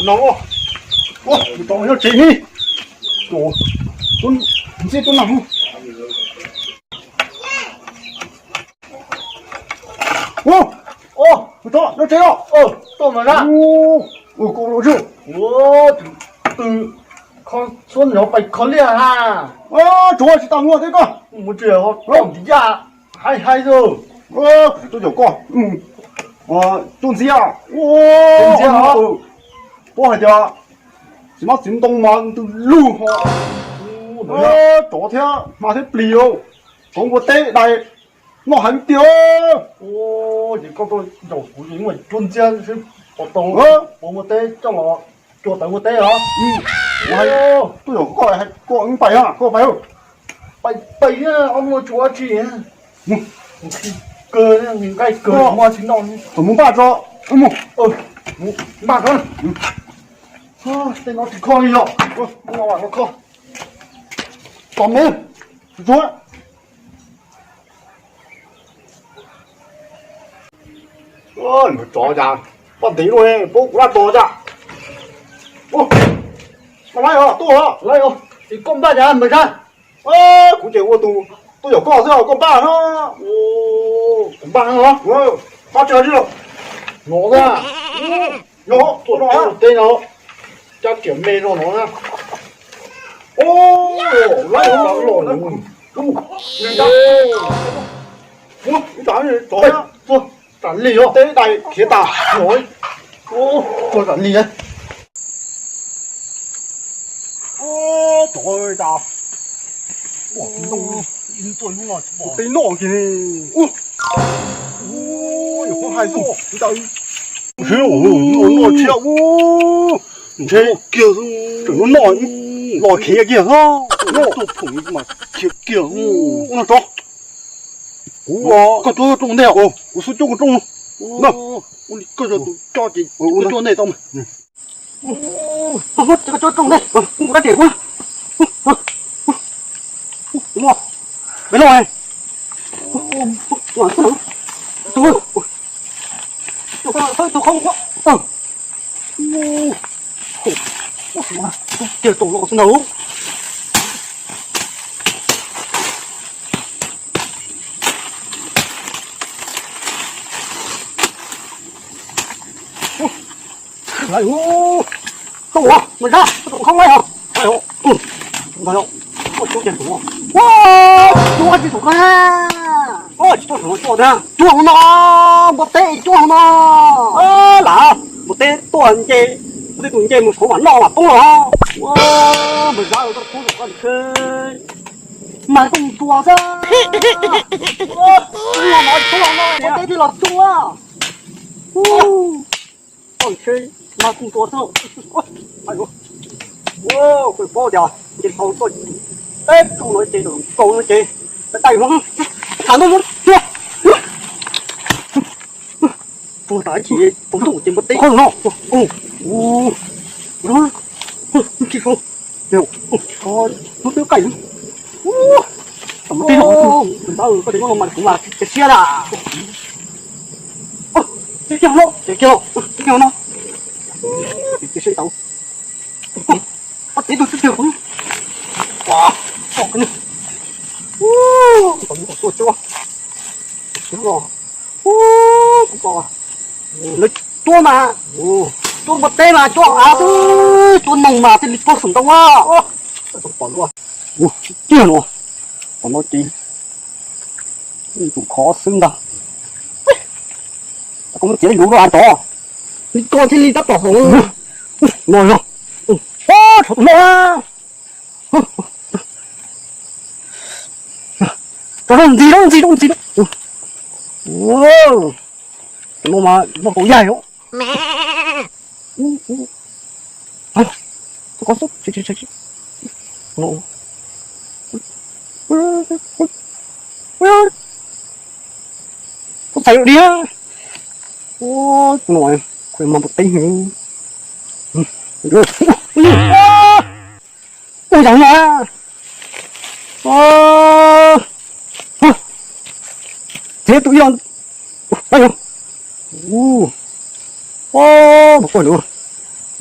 No, ua, mus rau nyob tsev ni. Ntxib tuaj nag. Ua, mus rau nyob tsev os. Tuaj mas na. Ua, koj ua tsis. Ua, tw, kho txhua nyov pais kho liaj ha. Tsuav tsis tau muaj thiab koj. Mus tsis ho rau ntiv yaj haib haib xwb. Kuv tuaj caum koj mus cuab ntxiab. Ntxiab os. Paub hais tias txiv mab txiv ntoo mas ntws lug ho. Tsov thiab hma thiab plis, kauv npua teb dais noj heev tiag. Ces koj tuaj caum kuv ces muaj cuab ntxiab seb puas tau kauv npua teb coj los cua tawv npua teb os. Tuaj caum koj, koj pais, koj pais. Pais, pais, ob muaj tsuav tsi. Kawg, nqaij kawg, muaj tsis noj. Mus npaj tso, mus. Npaj tso. Tej no tsis kho li yog, no kho. Tos me, tsuav. Nws tsov cas poj ntev luaj, pub kuv laj tos cas. Laiv os, tuaj os, laiv os. Koj npaj cas npawg Zab? Kuv ces ua tus tuaj caum koj xwb os, koj npaj no. Kuv npaj no. Npaj tsis tsis los. No, no, tuaj no teb no. Cab riam me no no na. Laiv os, laiv os. Tsam li os, teb dais khiav tas. Tsam li. Tsov cas pom tib no, teb noj kiag. Ua, yog koj hais xwb, noj tshiab. Ntshe kiag, tseem noj, los khiav kiag xwb. Tuaj phoom mas khiav kiag. Ua no tso. Kuv, koj tuaj rooj ntej, kuv xub cuab kuv rooj no. Koj coj tus coj ces kuv tuaj ntej tau mas. Koj tuaj rooj ntej, kuv kab riam kuv. Me loj, tus, tus, tus, tus, tus, tiag tus los xwb ntag. Laiv, tuaj, npawg Zab, tuaj khoob laiv os. Laiv os, tuaj, tuaj cuab kiag tus, ua, cuab kiag tus koj na. Ua, tsis tuaj saum no tuaj na, cuab hauv no, npua teb cuab hauv no. Lam, npua teb tuaj nce, npua teb tus nce mus saud mam noj mam poob los. Ua, npawg Zab, tuaj cuab tus koj, mas tuaj mus tua xwb. Ua, no mas tuaj no, npua teb thiaj los cuab. Ua, ntshe mas tuaj tua xwb. Kuv paub tias nce hlau tuaj, peb tug no ces kaus no ces, dais no, tham ntau tua. Tuag tas ib chim, tau tuaj ces npua teb no. Ntsis hlau, ntsis hlau, hnub twb qaij. Tib no, koj tias no mas kuv mas cia siab na. Tib kiag no, tib kiag no, tib kiag no. Ob tib tug tib kiag kuv. Tuaj cuab, lawv cuab mas, cuab npua teb mas cuab av xwb, cuab noog mas thiaj li cuab xum ntau. Ua, tiag no, tom no ces tus khov xwb ntag. Koj muab txiav lub lub av rov, li ko thiaj li tab tom haum no yog. Tsov tus no, tsov zoo ntxiv, zoo ntxiv, zoo ntxiv. Tus no mas noj tau yaig os. Koj txais diab. Tus no kuv mas npua teb. Ua yog no. Txiav tus ib lo. Ua, tus koj lus.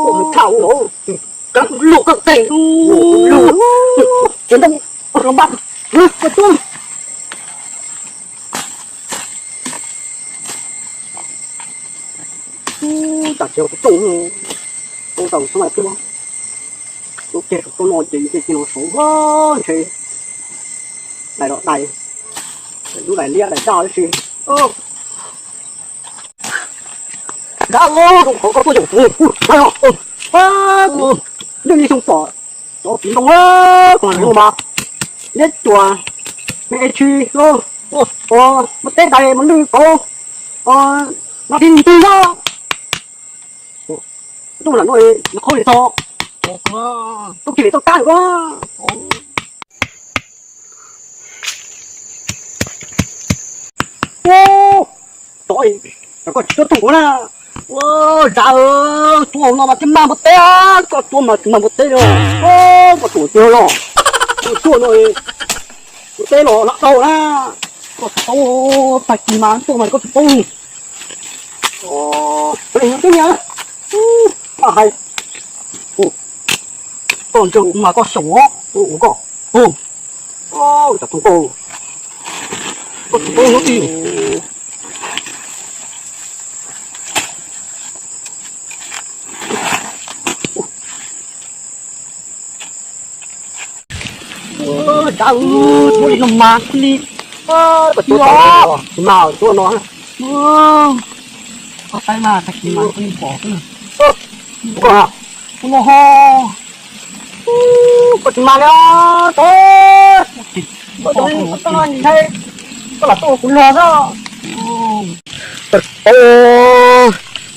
Ua thaj ua, kab lug koj teeg, lug, txiav ntoo, koj los npaj, koj tuaj. Tam sim kuv rooj, rooj tau sab laj tuaj, lub keg saum toj no ces tej no saud ntshe dais los dais, lub dais liab dais daj tib si. Nrad, zoo qhov koj tuaj yaum kuv, kuv yeej ib xyoo pom cov txiv ntoo, kuv mas liab cuam, me es tshis, ua, ua, muaj teb dais mas lwj kauv, mas tib ntwg no, tuaj lam no qhov li txog, tuaj kiag li txoj kab ko. Ua, tod, koj tsis tuaj thooj kuv na. Ua, Zam, tuaj hauv no mas tsis mag npua teb, koj tuaj mas tsis mag npua teb li. Koj tuaj tiag los, tuaj no, npua teb los lam tau na. Koj tsis paub, tag kis mas tuaj mas koj tsis paub. Ua, twb niag, hais, koj ntseeg kuv mas koj xyaum os, ua koj, ua, tsam tau koj, koj tsis paub hnub twg. Tsam, tuaj li no mas li, koj tsis paub, tsis mag tuaj no. Koj saib mas tag kis mas koj yeej pom xwb. Ua, ua no ho, koj tsis mag li os, koj tsis, koj tsis, koj lam tuaj kuv los xwb.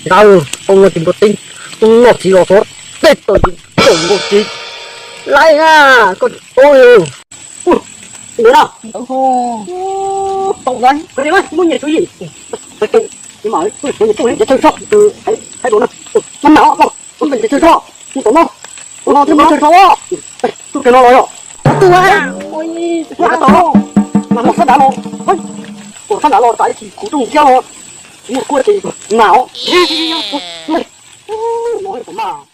Ntawd tau no tsis npua teb, noj txiv los xov tej tau tsis tau nkaus txiv laij na, koj tsis paub li. Ntawd no, tau na, muaj nyias tshuav yim, mas chaw soj, hais dua na, mas mam os, nyias chaw soj, mus tom no, tus no thiab nyias chaw soj, tus kawg no los yog, tus ua, ua tau, mas los sab nrad los, kom sab nrad los tas ib chim kuv rooj kiab los, kuv muaj kuab ces mas os, no mas.